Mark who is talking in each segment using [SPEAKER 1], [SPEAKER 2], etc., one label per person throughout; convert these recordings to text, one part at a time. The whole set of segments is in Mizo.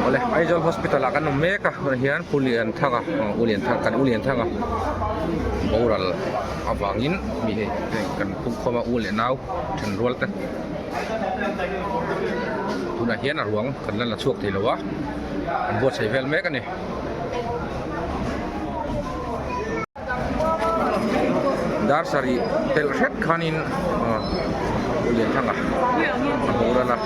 [SPEAKER 1] Awle Aizawl hospital ah kan awm mek a tunah hian Pu Lianthanga U Lianthanga kan U Lianthanga boral avangin mi hei kan pumkhawm a u leh nau thenrual te tunah hian a ruang kan la la chhuak thei lo a an buatsaih vel mek a ni. Dar sarih pelh hret khanin Lianthanga a boral a.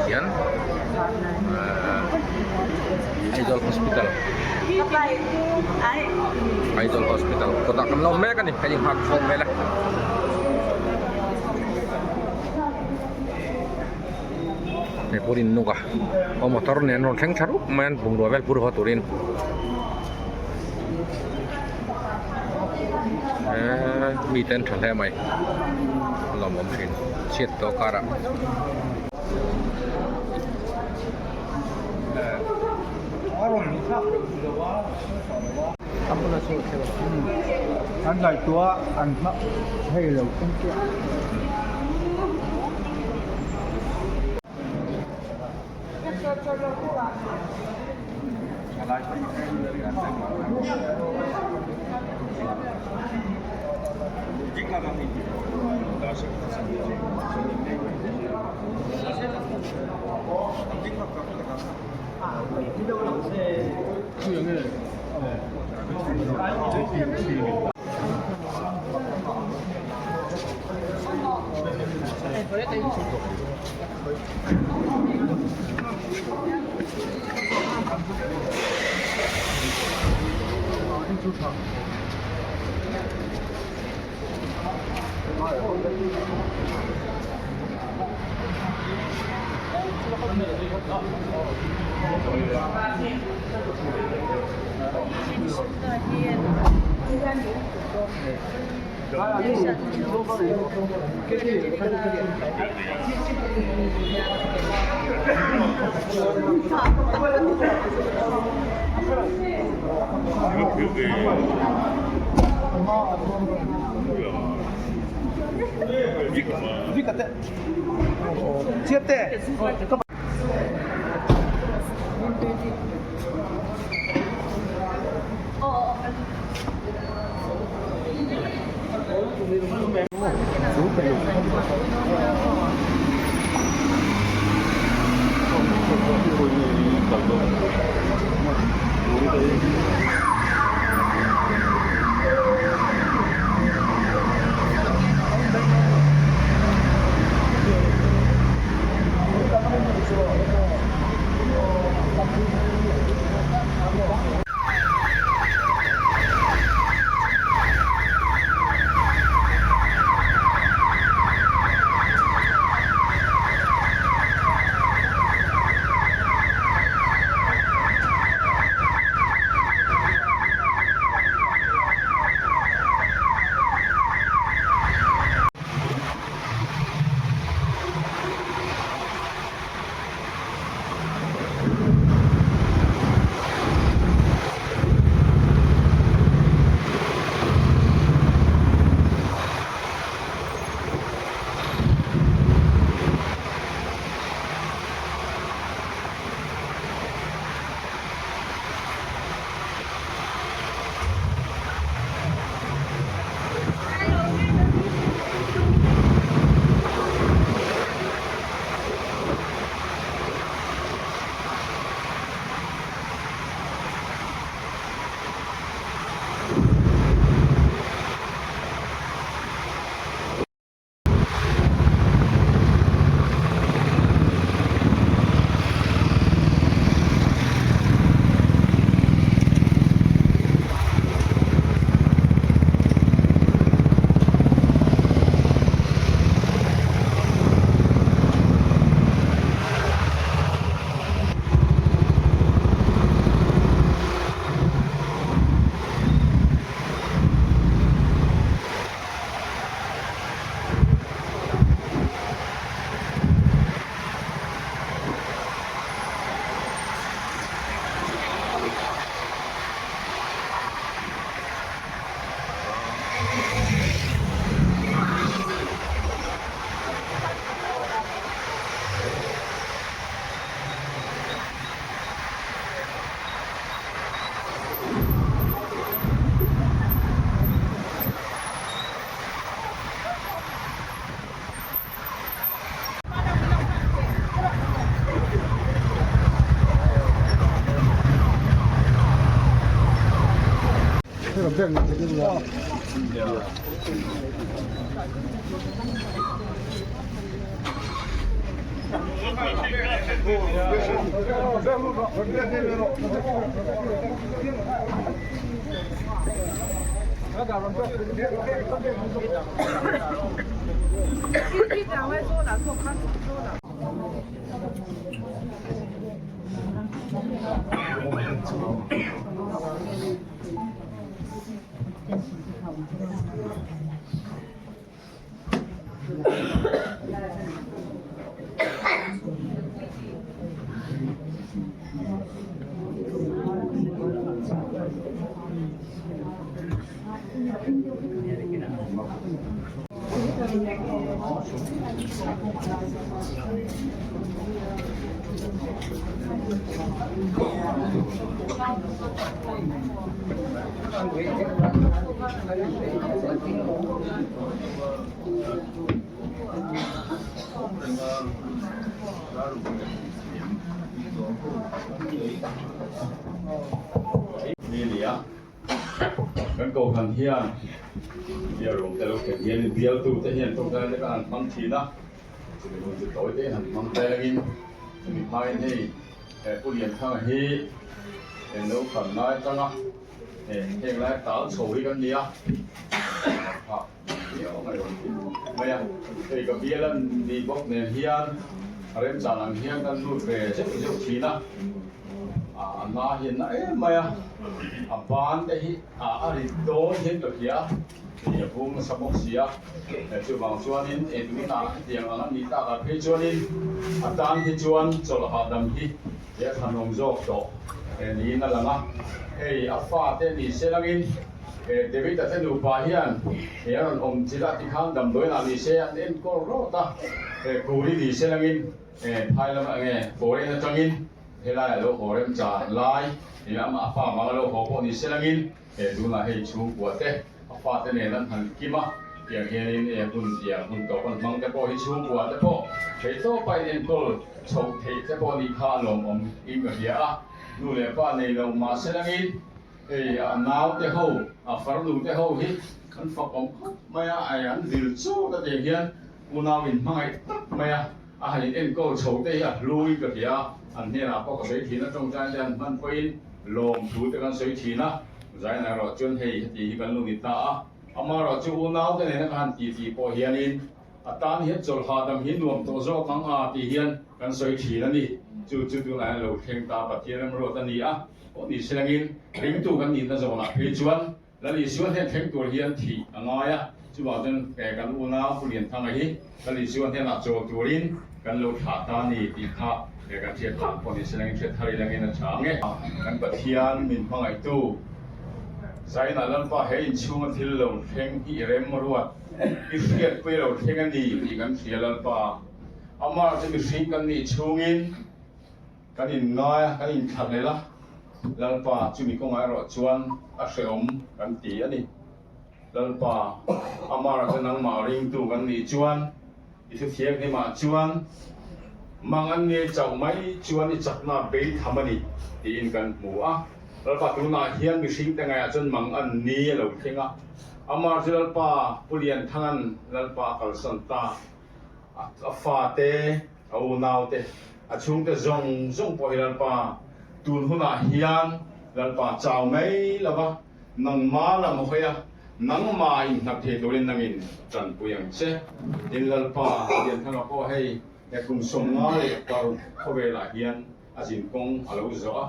[SPEAKER 1] Hian Aizawl Hospital Aizawl Hospital kawtah kan lo awm mek a ni hei nghak khawm vel a. Hei pawh in nuk a aw motor nen rawn thleng thla rup mai a bungrua vel phur haw turin eee mite an tha hle mai a lawmawm thin chhiat tawh karah.
[SPEAKER 2] An ngaihtuah an hma hei lo thleng chiah.
[SPEAKER 3] Ni ni a kan kohhran hian bial rawng te lo thlen hian bialtu te hian tawngtai te kan han hmang thin a chumi hun chu tawi te in han hmang tel angin chumi hmain hei he Pu Lianthanga hi eng lo khan lai tanga heng lai tal chho hi kan ni a Mai a, hei ka bial a ni bawk nen hian a remchang ang hian kan lut ve zeuh zeuh thin a, a na hian na em mai a, a ban te hi a rit dawn hian ka hria a, hei a bung nasa bawk si a, chuvang chuanin engtinah hetiang ang a nih takah phei chuanin a tan hi chuan chawlh hahdam hi he a thlanawm zawk tawh niin a lang a, hei a fate ni se langin. He David-a te nupa hian he a rawn awm chilh a tikhan damdawiin ah ni se an enkawl rawt a, he Kuri ni se langin he phai lam enge foreign atangin helai a lo haw rem chan lai eng amah a fa vang a lo haw pawh ni se langin he tunah hei chhungkua te a fate nen an han kim a, tiang hianin e hun tiang hun tawp an hmang te pawh hi chhungkua te pawh theihtawpa in enkawl chhoh theih te pawh ni kha a lawmawm in ka hria a, nu leh pa nei lo mah se langin. Hei a naute ho, a farnu te ho hi an fak awm khawp mai a, ai an vil chawt a tih hian unau in hmangaih tak mai a, a han in enkawl chho te hi a hluin ka hria a, an hnenah pawh ka sawi thin a, tawngtai te han hman pawhin lawmthu te kan sawi thin a, zainah erawh chuan hei heti hi kan lo ni ta a, amaherawh chu unau te nena ka han titi pawh hianin A tan hian chawlh hahdam hi nuam tawh zawk ang a tih hian kan sawi thin a ni. Chu chu tunah hian lo thleng ta Pathian remruat a ni a, pawh ni silangin ringtu kan nihna zawnah phei chuan Lal Isua hnen thleng tur hian thih a ngai a, chuvang chuan kan unau Pu Lianthanga hi Lal Isua hnenah chawl turin kan lo thlah ta a ni tih kha kan hriat tlang pawh ni silangin hriat thar ilangin a tha ang e. Kan Pathian min hmangaihtu Zainah Lalpa he inchhunga thil lo thleng hi i remruat. I hriatpui lo thleng a ni tih kan hria Lalpa. Amah chu mihring kan nih chhungin kan inngai a, kan inthlahlel a, Lalpa chumi kawngah erawh chuan a hrehawm kan ti a ni. Lalpa, Amah chu nangmah ringtu kan nih chuan i thuthianghlimah chuan mang an ngei chauh mai chuan i chakna bei tham a ni tiin kan hmu a. Lalpa tunah hian mihringte ngaiah chuan mang an ni a lo thleng a. Amar chu Lalpa Pu Lianthanga'n Lalpa a kalsan ta. A fate, a unaute, a chhungte zawng zawng pawh hi Lalpa tun hunah hian Lalpa chau mai lo va, nangma lam hawi a, nangma inhnap thei turin nangin tanpui ang che. Tin, Lalpa Lianthanga pawh hei he kum 56 khawvelah hian a zin kawng a lo zawh a.